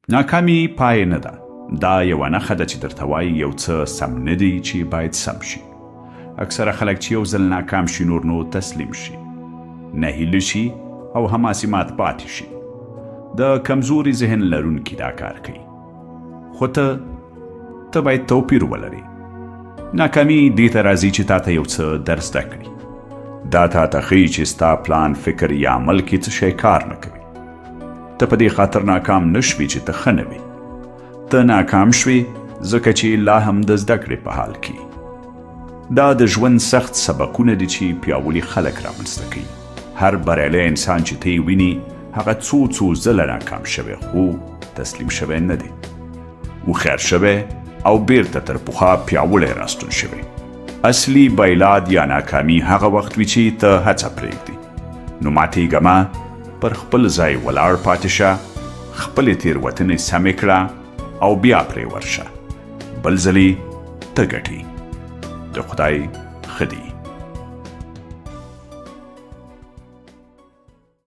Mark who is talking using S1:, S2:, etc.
S1: ناکامي پای نه ده، دا یوه نښه ده چې درته وایي یو څه سم نه دي چې باید سم شي. اکثره خلک چې یو ځل ناکام شي نور نو تسلیم شي، نهیلي شي او هماسې مات پاتې شي. د کمزوري ذهن لرونکي دا کار کوي. خو ته ته باید توپیر ولرې. ناکامي دې ته راځي چې تا ته یو څه در زده کړي. دا تا ته ښیي چې ستا پلان، فکر یا عمل کې څه شی کار نه کوي. ته په دې خاطر ناکام نه شوې چې ته ښه نه وې. ته ناکام شوې ځکه چې لا هم د زده کړې په حال کې. دا د ژوند سخت سبقونه دي چې پیاوړي خلک رامنځته کوي. هر بریالی انسان چې ته یې وینې هغه څو څو ځله ناکام شوی خو تسلیم شوی نه دی. هوښیار شوی او بیرته تر پخوا پیاوړی راستون شوی. اصلي بایلاد یا ناکامي هغه وخت وي چې ته هڅه پرېږدې. نو ماتېږه مه، پر خپل ځای ولاړ پاتې شه، خپلې تېروتنې سمې کړه او بیا پرې ورشه. بل ځلې ته ګټې. د خدای ښه دي.